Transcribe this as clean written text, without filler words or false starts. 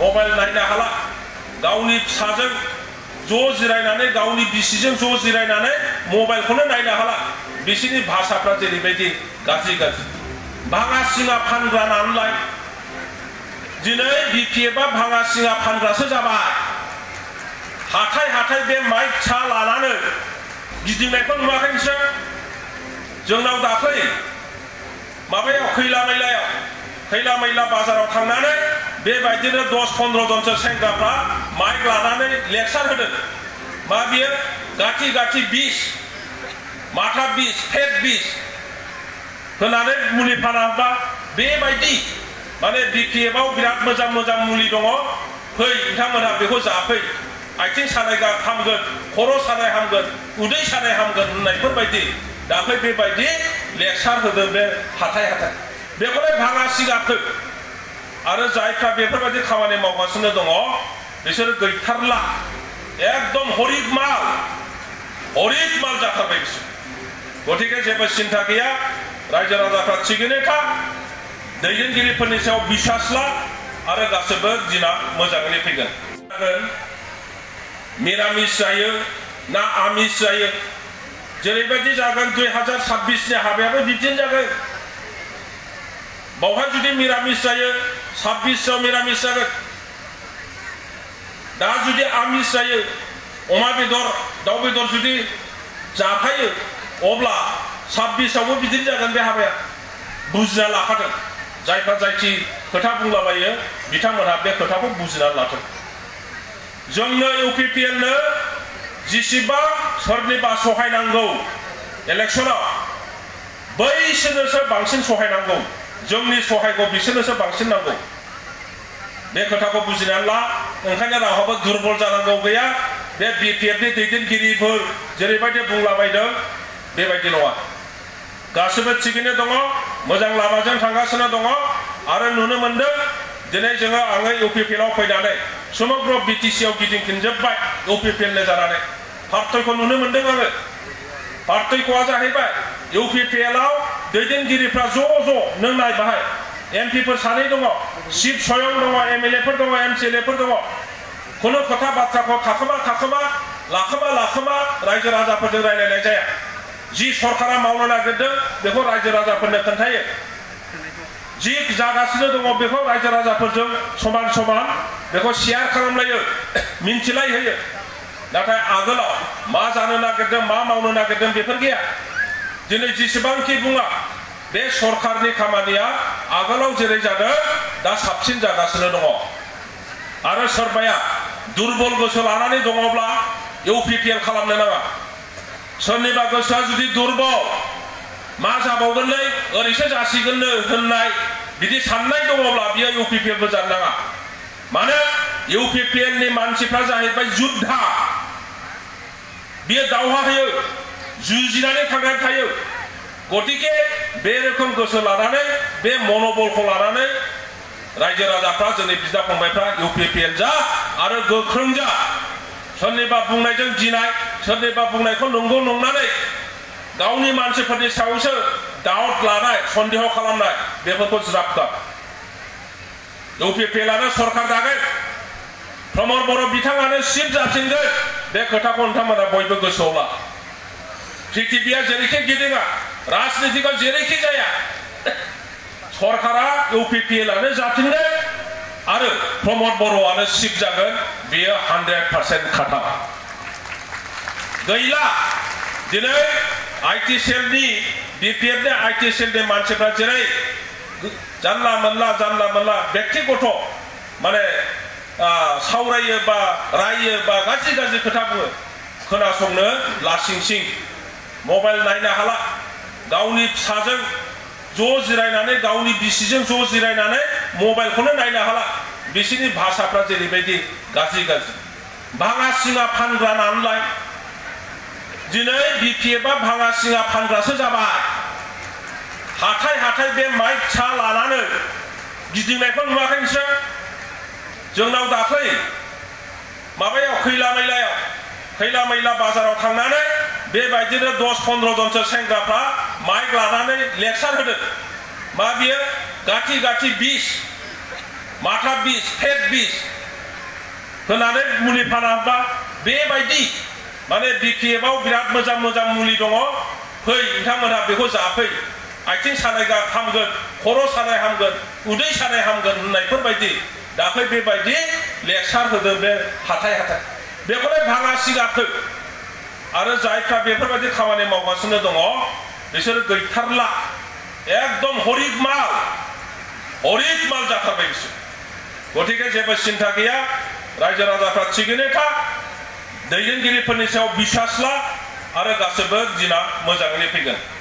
mobile नायनो हाला गावनि फिसाजों ज' जिरायनानै गावनि बिसिजों ज' जिरायनानै मबाइलखौनो नायनो हाला बिसिनि भाषाफ्रा जेरैबायदि गाज्रि गाज्रि भाङा सिङा फानग्रा नालाय दिनै बिपिएफआ भाङा सिङा फानग्रासो जाबाय हाथाय हाथाय बे माइक सा लानानै गिदिंनायखौ नुवाखै नोंसोर जोंनाव दाख्लै माबायाव खैला मैला बाजाराव थांनानै बेबायदिनो 10-15 जनसो सेंग्राफ्रा माइक लानानै लेक्सार होदों मा बियो गाथि गाथि बिस माथा बिस फेट बिस होनानै मुलि फानाबा बेबायदि माने बिपिएफआव बिराद मोजां मोजां मुलि दङ फै नोंथांमोनहा बेखौ जाफै आथिं सानाय हामगोन खर' सानाय हामगोन उदै सानाय हामगोन होननायफोरबायदि दाख्लै बेबायदि लेक्सार होदों बे हाथाय हाथाय बेखौलाय भाङा सिगाखो आरो जायफ्रा बेफोरबायदि खामानि मावगासिनो दङ बिसोरो गैथारला एकदम हरिक माल जाथारबाय बिसोर गतिके जेबो सिन्था गैया रायजो राजाफ्रा थिगैनो था दैदेनगिरिफोरनि सायाव बिसास ला आरो गासैबो दिना मोजाङैनो फैगोन मिरामिस जायो ना आमिस जायो जेरैबायदि जागोन 2026 नि हाबायाबो बिदिनो जागोन बावहाय जुदि मिरामिस जायो 26 आव मिरामिस जागोन दा जुदि आमिस जायो अमा बेदर दाउ बेदर जुदि जाफायो अब्ला 26 आवबो बिदिनो जागोन बे हाबाया बुजिना लाखादों जायफ्रा जायखि खोथा बुंलाबायो बिथांमोनहा बे खोथाखौ बुजिना लाथों जोंनो इउपिपिएल नो जिसिबां सोरनिबा सहायनांगौ इलेक्शनाव बैसोरनोसो बांसिन सहायनांगौ जोंनि सहायखौ बिसोरनोसो बांसिन नांगौ बे खोथाखौ बुजिनानै ला ओंखायनो रावहाबो दुरबल जानांगौ गैया बे बिपिएफनि दैदेनगिरिफोर जेरैबायदि बुंलाबायदों बेबायदि नङा गासैबो थिगैनो दङ मोजां लामाजों थांगासिनो दङ आरो नुनो मोनदों दिनै जोङो आङो इउपिपिएलआव फैनानै समग्र बिटिसिआव गिदिंफिनजोब्बाय इउपिपिएलनो जानानै पार्थयखौ नुनो मोनदों आङो पार्थयख'आ जाहैबाय इउपिपिएलआव दैदेनगिरिफ्रा ज' नों नाय बाहाय एमपिफोर सानै दङ चिफ सयं दङ एमएलएफोर दङ एमसिएलएफोर दङ खुनु खोथा बाथ्राखौ थाखोमा लाखोमा रायजो राजाफोरजों रायलायनाय जाया जि सरकारा मावनो नागिरदों बेखौ रायजो राजाफोरनो खोन्थायो जि जागासिनो दङ बेखौ रायजो राजाफोरजों समान बेखौ शेयार खालामलायो मिन्थिलायहोयो नाथाय आगोलाव मा जानो नागिरदों मा मावनो नागिरदों बेफोर गैया दिनै जेसेबांखि बुङा बे सरकारनि खामानिया आगोलाव जेरै जादों दा साबसिन जागासिनो दङ आरो सोरबाया दुरबल गोसो लानानै दङब्ला इउपिपिएल खालामनो नाङा सोरनिबा गोसोआ जुदि दुरबल मा जाबावगोनलै ओरैसो जासिगोननो होननाय बिदि साननाय दङब्ला बियो इउपिपिएलबो जानो नाङा मानो इउपिपिएलनि मानसिफ्रा जाहैबाय जुद्धा बियो दावहा होयो जुजिनानै थांनानै थायो गतिके बे रोखोम गोसो लानानै बे मनोबलखौ लानानै रायजो राजाफ्रा जोंनि बिदा फंबायफ्रा इउपिपिएल जा आरो गोख्रों जा सोरनिबा बुंनायजों गिनाय सोरनिबा बुंनायखौ नंगौ नंनानै गावनि मानसिफोरनि सायावसो डाउट लानाय सन्देह खालामनाय बेफोरखौ ज्राब गार इउपिपिएलआनो सरकार दागोन प्रमद बर' बिथाङानो चिफ जाफिनगोन बे खोथाखौ नोंथांमोना बयबो गोसोआव ला पृथिबिया जेरैखि गिदिङा राजनितिकआव जेरैखि जाया सरकारा इउपिपिएलआनो जाफिनगोन आरो प्रमद बर'आनो चिफ जागोन बेयो 100% खाथा गैला दिनै आईटी सेलनि बिपिएफनि आईटी सेलनि मानसिफ्रा जेरै जानला मोनला व्यक्तिगत माने सावरायो बा रायो बा गाज्रि खोथा बुङो खोनासंनो लासिंसिं मबाइल नायनो हाला गावनि फिसाजों ज' जिरायनानै गावनि बिसिजों ज' जिरायनानै मबाइलखौनो नायनो हाला बिसिनि भाषाफ्रा जेरैबायदि गाज्रि भाङा सिङा फानग्रा नालाय दिनै बिपिएफआ भाङा सिङा फानग्रासो जाबाय हाथाय बे माइक सा लानानै गिदिंनायखौ नुवाखै नोंसोर जोंनाव दाख्लै माबायाव खैला मैला बाजाराव थांनानै बेबायदिनो 10-15 जनसो सेंग्राफ्रा माइक लानानै लेक्सार होदों मा बियो गाथि बिस माथा बिस फेट बिस होनानै मुलि फानाबा बेबायदि माने बिपिएफआव बिराद मोजां मोजां मुलि दङ फै नोंथांमोनहा बेखौ जाफै आथिं सानाय हामगोन खर' सानाय हामगोन उदै सानाय हामगोन होननायफोर बायदि दाख्लै बेबायदि लेक्सार होदों बे हाथाय बेखौलाय भाङा सिगाखै आरो जायफ्रा बेफोरबायदि खामानि मावगासिनो दङ बिसोरो गैथारला एकदम हरिक माल जाथारबाय बिसोर गतिके जेबो सिन्था गैया रायजो राजाफ्रा थिगैनो था दैदेनगिरिफोरनि सायाव बिसास ला आरो गासैबो दिना मोजाङैनो फैगोन